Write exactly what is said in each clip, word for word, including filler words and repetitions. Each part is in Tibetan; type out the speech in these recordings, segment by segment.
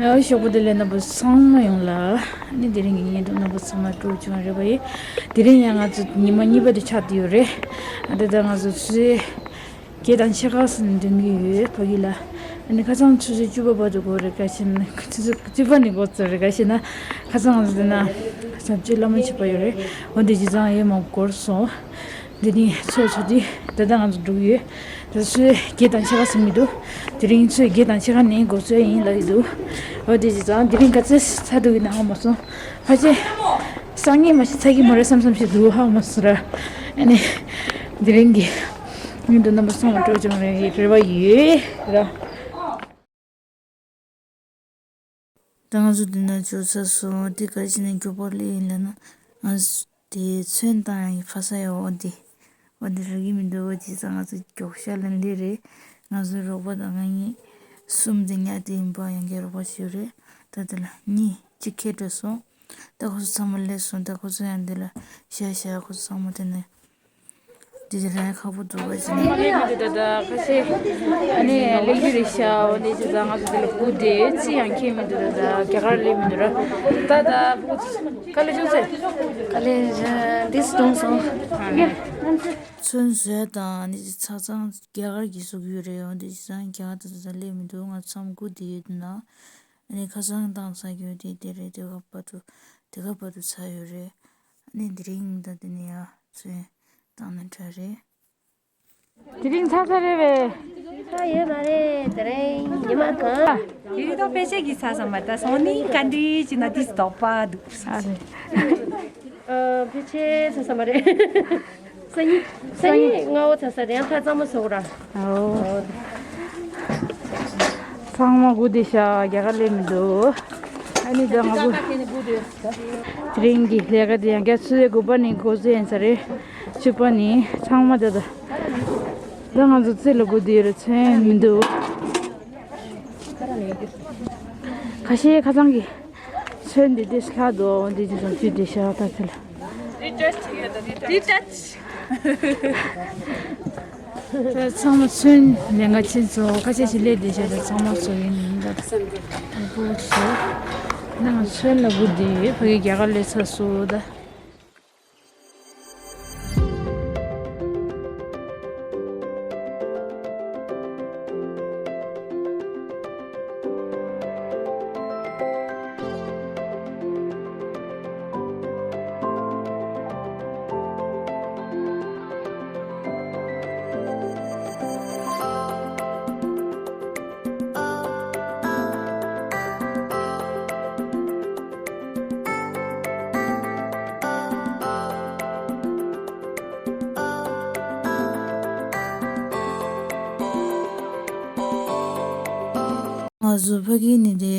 ཨ། ཞོགས་པ་བདེ་ལེགས། རྣམ་པ་ཚང་མ་ཡོངས་ལ། ཨ་ནི་དེ་རིང་གི་བརྙན་ཐུང་རྣམ་པ་ཚང་མ་སྤྲོ་བྱུང་རེད་པ་ཡིན། དེ་རིང་ཡང་ང་ཚོ་ཉི་མ་གཉིས་པ་དེ་ཆགས་བསྡད་ཡོད་རེད། ཨ། ད་ལྟ་ང་ཚོ་ཆུ་ཚོད་བརྒྱད་དང་ཕྱེད་ཀ་ཙམ་འགྲོ་གི་ཡོད། ཕ་གི་ལ། ཨ་ནི་ཁ་སང་ཆུ་ཚོད་བཅུ་པ་བར་དུ་འགོར་རེད། ག་ཞེ་ན། ཆུ་ཚོད་བཅུ་པ་ནས་འགོར་ཚར་རེད། ག་ཞེ་ན། ཁ་སང་ང་ཚོ་དེ་ན་ཞབས་ཕྱི་བླ་མ་བྱེད་པ་ཡོད་རེད། འོ་དེ་བྱས་ཙང་ཡོད་མ་འགོར་སོང་། འདི་ནི་ཚོ་ཚོ་དེ་ད་ལྟ་ང་ཚོ་འགྲོ་གི་ཡོད། ད་ཆུ་ཚོད་བརྒྱད་དང་ཕྱེད་ཀ་ཟིན་གྱི་འདུག་དེ་རིང་ཆུ་ཚོད་བརྒྱད་དང་ཕྱེད་ཀ་ནས་འགོ་ཚུགས་ཡིན་ལབ་ཀྱི་འདུག་འོ་དེ་བྱས་ཙང་དེ་རིང་ག་ཚོད་ཚར་འདུག་ཡིན་ན་ཧ་མ་སོང་། ཕལ་ཆེར་སང་ཉིན་མ་གཏོགས་ཚར་གྱི་མ་རེད་བསམ་བསམ་ཞིག་འདུག་ཧ་མ་སོང་ར། ཨ་ནི་དེ་རིང་གི་ཉིན་དུ་རྣམ་པ་ཚང་མ་སྤྲོ་བྱུང་རེད། རེ་བ་ཡོད་ར། ད་ང་ཚོ་འདི་ན་འབྱོར་ཚར་སོང་། དེ་ག་རེ་བྱས་ནས་མགྱོགས་པོ་སླེབས་ཡིན་ལབ་ན། ང་ཚོ་དེ་ཚོན་བཏང་ཡག་གི་ཕ་ས་ཡ། འོ་འདི། འོ་འདི་རག་གི་མི་འདུག་འོ་དེ་ཙང་ང་ཚོ་མགྱོགས་ཤར་ལ་སླེབས་རེད། ང་ཚོའི་རོགས་པ་དང་ང་གཉིས་གསུམ་དེ་ཉལ་བསྡད་ཡིན་པ། ཡང་བསྐྱར་རོགས་པ་ཞུས་རེད། ད་དེ་ལ་གཉིས་གཅིག་ཁྱེར་འགྲོ་སོང་། ད་ཁོ་ཚོ་ཚང་མ་སླེབས་སོང་། ད་ཁོ་ཚོ་ཡང་འདི་ལ་ཤ་ཤ། ཁོ་ཚོ་ཚང་མ་དེ་ནས། དེ་དེ་རང་ཁག་པོ་འདུག་པ་ཅིག་ནས། སླེབས་མི་འདུག་ད་ད་ཁ་ཤས་ཨ་ནི་སླེབས་རྒྱུ་རེད་ཤག་འོ་འདི་ཅི་ད་ང་ཚོ་དེ་ལ་སྒུག་བསྡད་ཡོད། ཅི་ཡང་ཁྱེར་མི་འདུག་ད་ད་རྒྱ་གར་སླེབས་མི་འདུག་ར། ད་ད་ཕྲུ་གུ་དཀའ་ལས་བྱུང་ཟེར། དཀའ་ལས་འདི་སུ་གཏོང་སོང་། ཚོན་བཟོས་དང་ཨ་ནི་ཆ་ཚང་རྒྱ་གར་གྱིས་བཟོ་གི་ཡོད་རེད། འོ་འདི་ཅི་ད་རྒྱ་གར་དུ་ད་ད་སླེབས་མི་འདུག་ང་ཚོ་ཚང་མ་སྒུག་བསྡད་ཡོད་དུས་ན། ཨ་ནི་ཁ་སང་བཏང་ཚར་གྱི་ཡོད་དེ་དེ་རེད། དེ་ག་བར་དུ་དེ་ག་བར་དུ་ཚར་ཡོད་རེད། ཨ་ནི་དེ་རིང་ད་དེ་ནས་ཡ་ཚོན་བཏང་ན་དྲག་རེད། དེ་རིང་ཚར་ཚར་རེད་པས། ཚར་ཡོད་མ་རེད། དེ་རིང་ཉི་མ་གང་། དེ་རིང་ཐོག་ཕལ་ཆེར་གྱིས་ཚར་ས་མ་རེད། ད་སང་ཉིན་ག་འདྲ་བྱས་ན་དེ་དོགས་པ་འདུག་ཨ་རེད། ཨ། ཕལ་ཆེར་ཚར་ས་མ་རེད། སང་ཉིན་སང་ཉིན་སྔ་པོ་ཚར་ས་རེད། ཡང་ད་གཙང་མ་བཟོ་དགོས་ར། ཨོ། ཚང་མ་སྒུག་བསྡད་ཤག་རྒྱ་གར་སླེབས་མི་འདུག་ཨ་ནི་ད་ང་ཚོ་དེ་རིང་གི་ལས་ཀ་དེ་ཡང་བསྐྱར་ཆུ་ཚོད་དགུ་པ་ནས་འགོ་བཙུགས་ཡིན་ས་རེད། བཅུ་པ་ནས་ཚང་མ་ད་ད་ད་ང་ཚོ་རྩེ་ལ་སྒུག་བསྡད་ཡོད་རེད། ཚོན་མི་འདུག་ཁ་ཤས་ཁ་སང་གི་ཚོན་འདི་དེ་ལྷག་འདུག་འདི་ཅི་ཙམ་ཅིག་བསྡད་ཤག་ད་ཚེ་ལ་དེ་ད། ད་ཚང་མ་ཚོན་ལེན་ག་ཕྱིན་སོང་། ཁ་ཤས་ཤིག་སླེབས་བསྡད་ཤག་ད་ཚང་མ་བཟོ་ཡིན་ད། ཨ་ཕོ་བོ་ཚོ་ནང་ཚོན་ལ་སྒུག་བསྡད་ཡོད། ཕ་གི་རྒྱ་གར་སླེབས་ཚར་སོང་ད། ང་ཚོ་ཕ་གི་ནས་དེ་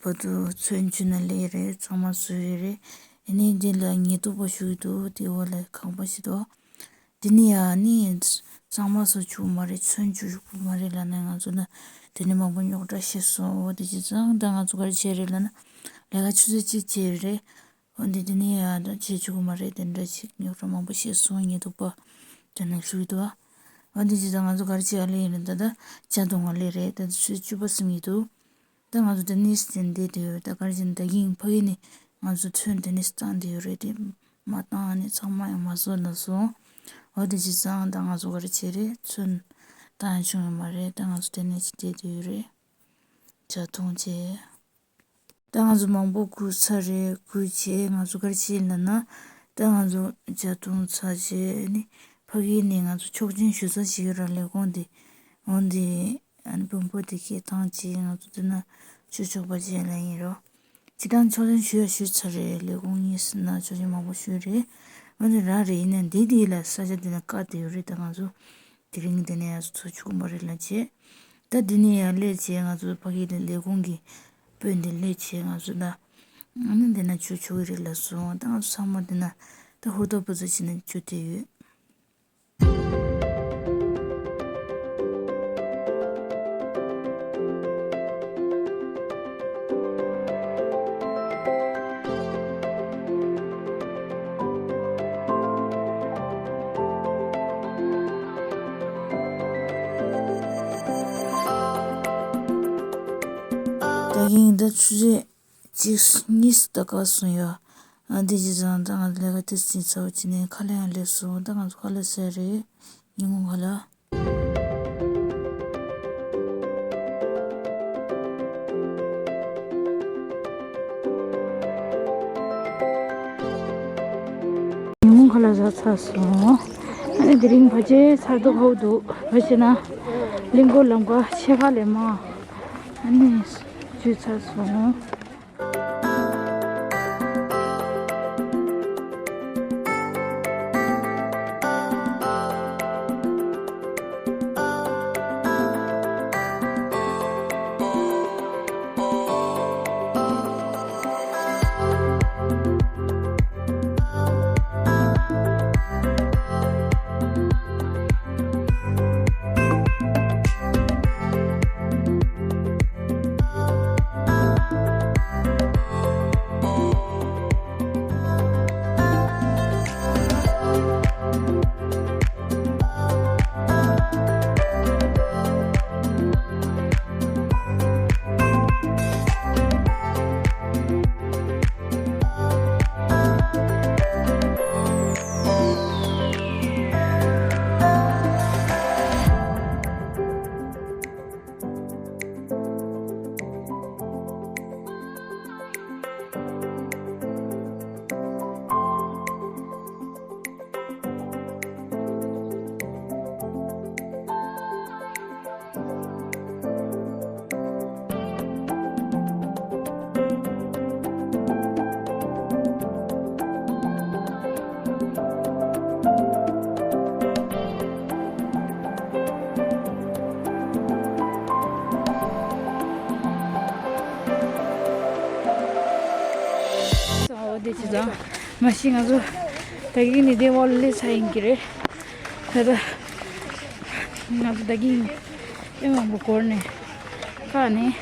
བར་དུ་ཚོན་བྱུག་ན་ལེ་རེད། ཚང་མ་བཟོས་ཡོད་རེད། ཨ་ནི་འདི་ལ་ཉེན་རྟོག་པ་ཞུ་གི་འདུག་དེ་འོག་ལ་ཁང་པ་ཞིག་འདུག་དེ་ནས་ཡང་ནི་གཙང་མ་བཟོ་བཅུག་མ་རེད། ཚོན་བྱུག་བཅུག་མ་རེད་ལབ་ནས་ང་ཚོ་ལ་དེ་ནས་མང་པོ་རྙོག་དྲ་བཤད་སོང་། འོ་དེ་བྱས་ཙང་ད་ང་ཚོ་ག་རེ་བྱས་རེད་ལབ་ན། ལས་ཀ་ཆུ་ཚོད་གཅིག་བྱས་རེད། འོ་དེ་དེ་ནས་ཡང་ད་བྱེད་བཅུག་མ་རེད། དེ་འདྲ་ཅིག་རྙོག་དྲ་མང་པོ་བཤད་སོང་། ཉེན་རྟོག་པ་དེ་ནས་ཞུ་གི་འདུག་འོ་དེ་བྱས་ཙང་ང་ཚོ་ག་རེ་བྱས་ལེ་ཡིན་ན། ད་ད་ཇ་འཐུང་བ་ལེ་རེད། ད་ཆུ་ཚོད་བཅུ་པ་ཟིན་གྱི་འདུག་ད་ང་ཚོ་དེ་ནས་དེ་འདས་དེ་ཡོད། ད་ག་རེ་བྱས་ན་ད་གིན་ཕ་གི་ནས་ང་ཚོ་ཚོན་དེ་ནས་བཏང་དེ་ཡོད་རེད། དེ་མ་བཏང་ནས་ཚང་མ་ཡང་མ་བཟོ་ན་སོང་། འོ་དེ་བྱས་ཙང་ད་ང་ཚོ་ག་རེ་བྱས་རེད། ཚོན་བཏང་ཡང་བྱུང་ཡོད་མ་རེད། ད་ང་ཚོ་དེ་ནས་ཅི་བསྡད་དེ་ཡོད་རེད། ཇ་འཐུང་བྱས། ད་ང་ཚོ་མང་པོ་སྒུག་ཚར་རེད། སྒུག་བྱས་ང་ཚོ་ག་རེ་བྱས་ལབ་ན། ད་ང་ཚོ་ཇ་འཐུང་ཚར་རྗེས་ནི་ཕ་གི་ནས་ང་ཚོ་ཆོག་མཆན་ཞུ་ས་ཞིག་ཡོད་ར། ལས་ཁུངས་དེ། འོ་དེ་ཨ་ནི་དཔོན་པོ་དེ་སྐད་བཏང་བྱས་ང་ཚོ་དེ་ན་ཞུ་ཆོག་པ་བྱས་ལབ་ཡིན་རོ། སྤྱིར་བཏང་ཆོག་མཆན་ཞུ་ཡ་ཞུས་ཚར་རེད། ལས་ཁུངས་གཉིས་ན་ཆོག་མཆན་མང་པོ་ཞུས་རེད། འོ་དེ་ར་རེད། ཡིན་ནའི་འདི་དེ་ལ་ས་ཆ་དེ་ན་བཀག་བསྡད་ཡོད་རེད། ད་ང་ཚོ་དེ་རིང་འདི་ནས་ཡར་ཚུར་ཚུགས་མ་རེད་ལབ་བྱས། ད་འདི་ནས་ཡར་སླེབས་བྱས་ང་ཚོ་ཕ་གི་ལ་ལས་ཁུངས་ཀྱི་དཔོན་འདི་སླེབས་བྱས་ང་ཚོ་ད་ཨ་ནི་འདི་ན་བཞུགས་ཆོག་གི་རེད་ལབ་སོང་། ད་ང་ཚོ་ཚང་མ་འདི་ན་ད་ཧུར་ཐག་ཧུར་ཐག་བྱས་ནས་བཞུགས་བསྡད་ཡོད། ད་ ཡིན་ད་ཆུ་ཚོད་གཅིག་གཉིས་སུ་ད་ག་སོང་ཡོད། ཨ་འདི་ཅི་ཙང་ད་ང་ལས་ཀ་དེ་ཕྱིན་ཚར་བ་ཅི་ནས་ཁ་ལག་ཡང་སླེབས་སོང་། ད་ང་ཚོ་ཁ་ལག་ཟས་རེད། ཉིན་གུང་ཁ་ལག་ཉིན་གུང་ཁ་ལག་ཟ་ཚར་སོང་། ཨ་ནི་དེ་རིང་ཕལ་ཆེར་ཚ་སྡུག་ཧོ་འདུག་ག་ཞེ་ན། གླིང་སྐོར་ལམ་ཁ་ཕྱེད་ཀ་ལས་མང་། ཨ་ནི་འཇུས་ཚར་སོང་། འོ་དེ་ཅི་ཙང་མ་གཞི་ང་ཚོ་ད་གིན་ནི་དེ་འོག་ལ་སླེབས་ཚར་ཡིན་གྱི་རེད། ད་ལྟ་ང་ཚོ་ད་གིན་ཨེ་མང་པོ་འགོར་ནས་ཁག་ནས་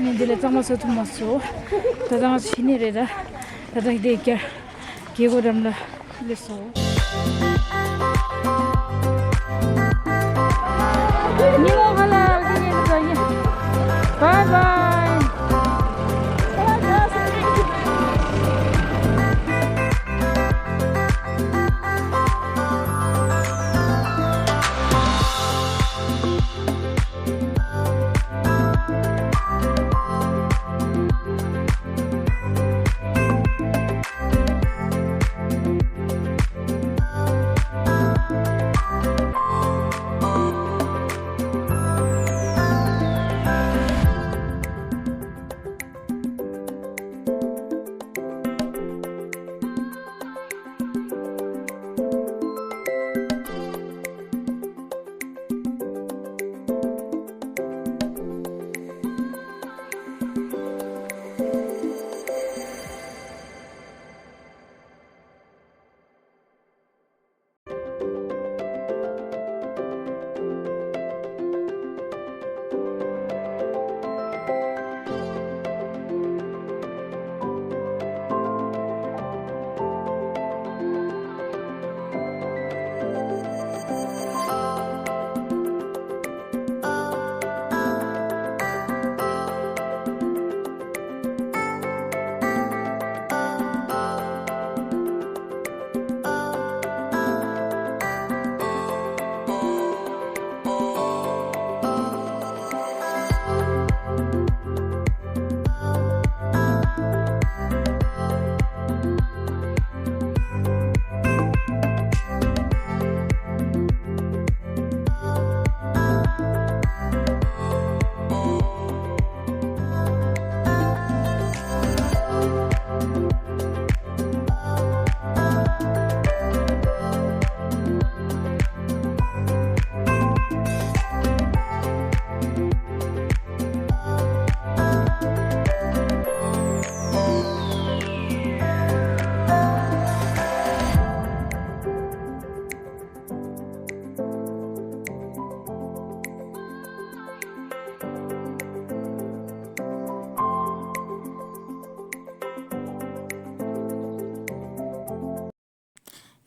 ནི་འདི་ལ་གཙང་མ་བཟོ་ཐུབ་མ་སོང་། ད་ལྟ་ང་ཚོ་ཕྱི་ནས་རེད། ད་ད་ལྟ་དེ་རྒྱ་རྒྱལ་སྒོ་འགྲམ་ལ་སླེབས་སོང་། ཉིན་མོ་ཁ་ལག་ལ་ཡིན་ཟ་ཡིན། བའི་བའི།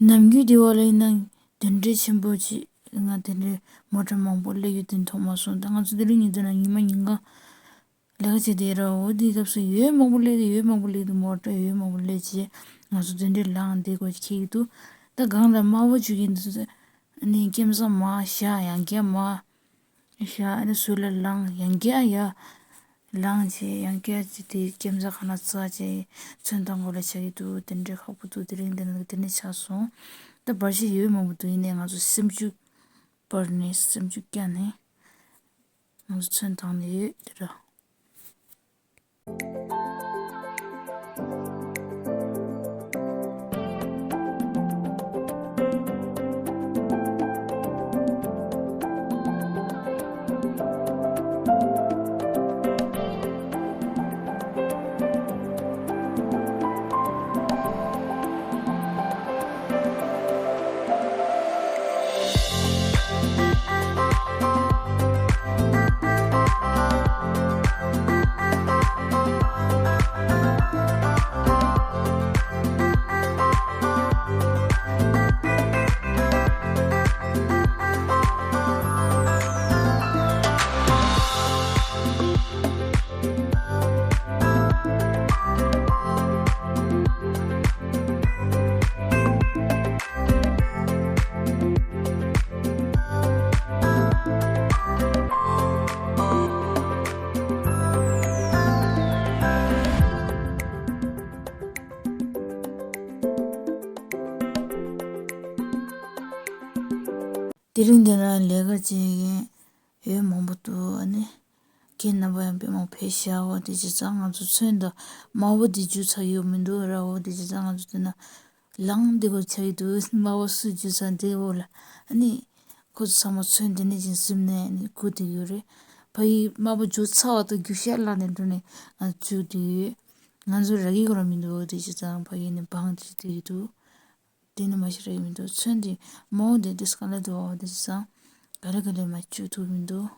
ནམ་རྒྱུན་དེ་བ་ལ་ཡིན་ན་དེ་འདྲའི་ཆེན་པོ་ཅིག་ང་དེ་འདྲའི་མོ་ཊ་མང་པོ་སླེབས་ཡོད་དེ་མཐོང་མ་སོང་། ད་ང་ཚོ་དེ་རིང་ཉིན་དེ་ན་ཉི་མ་ཉིན་གང་ ལས་ཀ་བྱེད་དེ་ར། འོ་དེའི་སྐབས་སུ་འོད་མང་པོ་སླེབས་ཏེ། འོད་མང་པོ་སླེབས་ཏེ། མོ་ཊ་འོད་མང་པོ་སླེབས་བྱས། ང་ཚོ་དེ་འདྲའི་ལངས་དེ་དགོས་ཁེལ་གྱི་འདུག་ད་སྒང་ལ་དམར་པོ་བྱུག་གིན་འདུག་ཨ་ནི་ཀེམ་ཚ་མར་བཞག་ཡང་བསྐྱར་མར་བཞག་ཨ་ནི་ཟུར་ལ་ལངས། ཡང་བསྐྱར་ཡར་ལངས་བྱས། ཡང་བསྐྱར་བྱས་དེ་ཀེམ་ཚ་གང་ལ་འཛེགས་བྱས་ཚོན་བཏང་དགོས་ལ་ཆགས་ཀྱི་འདུག་དེ་འདྲའི་ཁག་པོ་འདུག་དེ་རིང་དེ་ནི་དེ་ནི་ཆགས་སོང་། ད་བར་ཞིག་འོད་མང་པོ་འདུག་ཡིན་ནའི་ང་ཚོ་སེམས་ཤུགས་སྤར་ནས་སེམས་ཤུགས་བསྐྱངས་ནས་ང་ཚོ་ཚོན་བཏང་ནས་ཡོད་དེ་ར། དེ་རིང་འདི་ན་ལས་ཀ་བྱེད་མཁན་འོད་མང་པོ་འདུག་ཨ་ནི་ཁྱེད་རྣམ་པ་ཡང་དཔེ་མང་ཕེབས་ཤག་འོ་དེ་བྱས་ཙང་ང་ཚོ་ཚོན་དང་དམར་པོ་དེ་འཇུ་ཚར་ཡོད་མི་འདུག་ར། འོ་དེ་བྱས་ཙང་ང་ཚོ་དེ་ན་ལངས་དེ་གོ་ཆགས་ཡོད་འདུག་དམར་པོ་སུ་འཇུ་ཚར་འདི་འོ་ལ་ཨ་ནི་ཁོ་ཚོ་ཚང་མ་ཚོན་དེ་ནས་ཅིག་ཟིན་ནས་ཨ་ནི་སྒུག་བསྡད་ཡོད་རེད། ཕ་གི་དམར་པོ་འཇུ་ཚར་བ་དང་རྒྱུག་ཤར་ལངས་ནས་འགྲོ་ནས་ང་ཚོ་བཅུག་བསྡད་ཡོད། ང་ཚོ་རག་གི་གོ་ར་མི་འདུག་འོ་དེ་བྱས་ཙང་ཕ་གི་ནས་བང་དེ་བསྡད་ཡོད་འདུག་དེ་ནི་མ་ཤི་ར་ཡོད་མི་འདུག་ཚོན་དེ་མོ་དེ་དུས་གང་ལ་འདུག་འོ་དེ་བྱས་ཙང་ག་ལེ་ག་ལེ་མ་བཅུག་ཐུབ་མི་འདུག་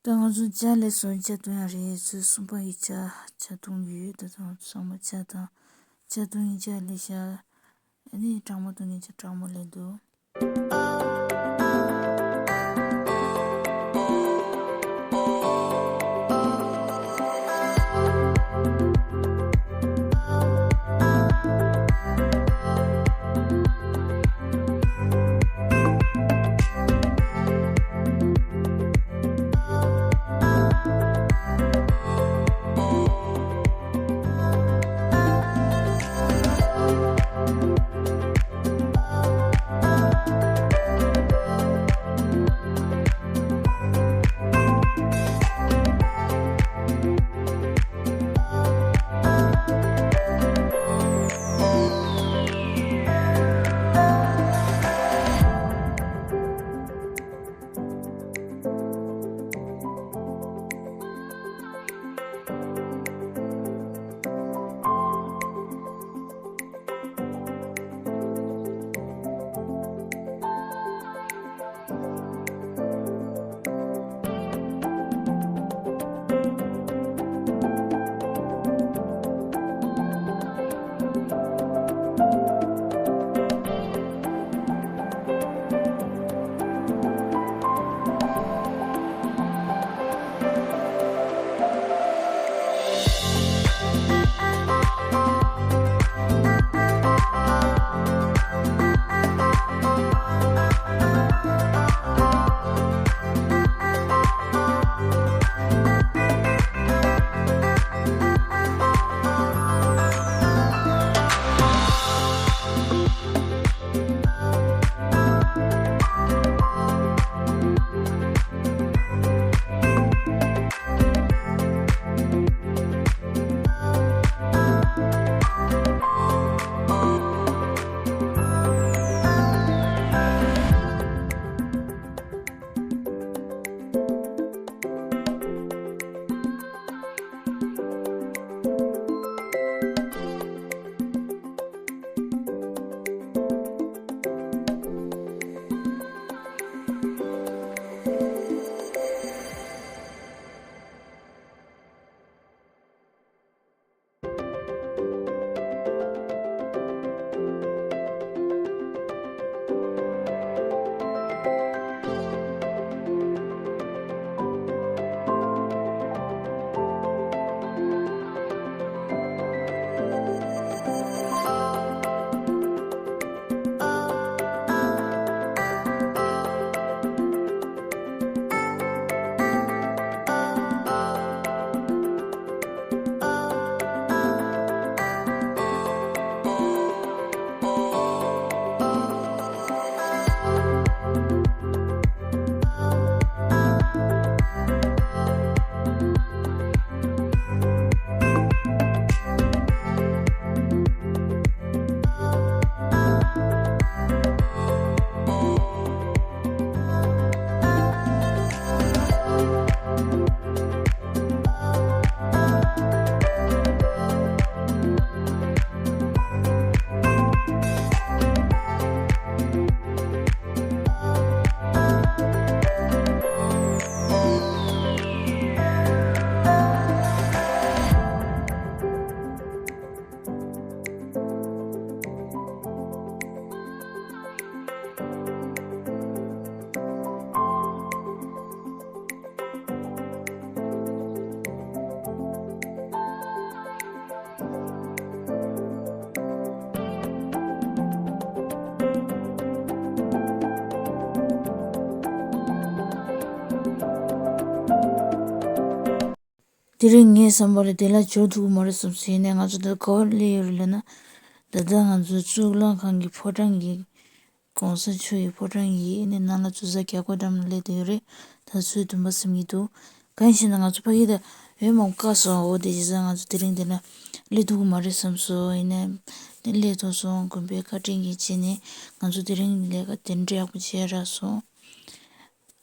ད་ང་ཚོ་ཇ་ལས་སོང་། ཇ་འཐུང་ཡ་རེད། ཚོད་གསུམ་པ་ཡི་ཇ་ཇ་འཐུང་ཡོད། ད་ང་ཚོ་ཚང་མ་ཇ་དང་ཇ་འཐུང་ཡིན། ཇ་ལས་ཤག་ཨ་ནི་གྲང་མོ་འཐུང་ཡིན། ཇ་གྲང་མོ་ལས་འདུག་དེ་རིང་ངའི་བསམ་པ་ལ་དེ་ལ་འབྱོར་ཐུབ་ཀྱི་མ་རེད་བསམ་སོང་། ཡིན་ནའི་ང་ཚོ་འདིར་ག་པར་སླེབས་ཡོད་རེད་ལབ་ན། ད་ལྟ་ང་ཚོ་གཙུག་ལག་ཁང་གི་ཕོ་བྲང་གི་གོང་ས་མཆོག་གི་ཕོ་བྲང་གི་ནི་ནང་ལ་ཚུར་ས་རྒྱ་སྒོ་འགྲམ་ལ་སླེབས་བསྡད་ཡོད་རེད། ད་ཚོད་འདུན་པ་སེམས་ཀྱི་འདུག་གང་ཡིན་ཟེར་ན་ང་ཚོ་ཕ་གི་ད་འོས་མང་པོ་བཀག་སོང་། འོ་དེ་བྱས་ཙང་ང་ཚོ་དེ་རིང་འདི་ན་སླེབས་ཐུབ་ཀྱི་མ་རེད་བསམ་སོང་། ཡིན་ནའི་དེ་སླེབས་ཐུབ་སོང་། དགོན་པའི་བཀའ་དྲིན་གྱིས་བྱས་ནས་ང་ཚོ་དེ་རིང་ལས་ཀ་དེ་འདྲ་ཡག་པོ་བྱས་རག་སོང་།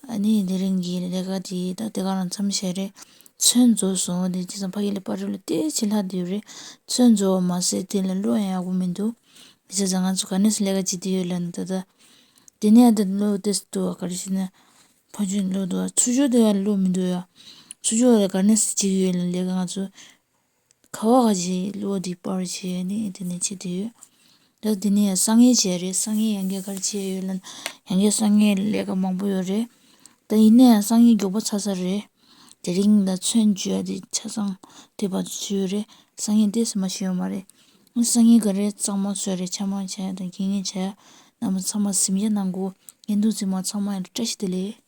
ཨ་ནི་དེ་རིང་གི་ལས་ཀ་དེ་ད་དེ་ག་རང་མཚམས་བཞག་རེད། ཚོན་རྫོགས་སོང་། དེ་བྱས་ཙང་ཕ་གི་ལ་པར་རིས་ལ་ཏོག་ཙམ་ལྷག་བསྡད་ཡོད་རེད། ཚོན་རྫོགས་པ་མ་ཟད་དེ་ལ་གློག་ཡང་ཡག་པོ་མི་འདུག་དེ་བྱས་ཙང་ང་ཚོ་ག་ནས་སུ་ལས་ཀ་བྱེད་ཀྱི་ཡོད་ལབ་ན། ད་ལྟ་དེ་ནས་ཨ་ད་གློག་ཏོག་ཙམ་འདུག་ག་རེ་བྱས་ན་ཕ་ཆུ་གློག་འདུག་ཚུར་ཕྱོགས་དེ་ཡང་གློག་མི་འདུག་ཡ། ཚུར་ཕྱོགས་ལ་ག་ནས་སུ་བྱེད་ཀྱི་ཡོད་ལབ་ན། ལས་ཀ་ང་ཚོ་ག་བ་ག་ཅིག་གློག་འདི་པར་བྱས་ནས་དེ་ནས་བྱེད་དུ་ཡོད། ད་དེ་ནས་སང་ཉིན་བྱས་རེད། སང་ཉིན་ཡང་བསྐྱར་ག་རེ་བྱས་ཡོད་ལབ་ན། ཡང་བསྐྱར་སང་ཉིན་ལས་ཀ་མང་པོ་ཡོད་རེད། ད་ཡིན་ན་ཡང་སང་ཉིན་མགྱོགས་པོ་ཚར་ཚར་རེད། དེ་རིང་ད་ཚོན་བཅོས་ཡ་དེ་ཆ་ཚང་དེ་བར་དུ་བྱས་ཡོད་རེད། སང་ཉིན་ཏོག་ཙམ་མ་ཞིག་ཡོད་མ་རེད། སང་ཉིན་ག་རེ་གཙང་མ་བཟོས་རེད། ཆ་མ་བྱས་དང་རྐྱང་རྐྱང་བྱས། རྣམ་པ་ཚང་མ་གཟིམ་ཡ་གནང་དགོས། བརྙན་ཐུང་རྫུན་མ་ཚང་མ་ཡང་བཀྲ་ཤིས་བདེ་ལེགས།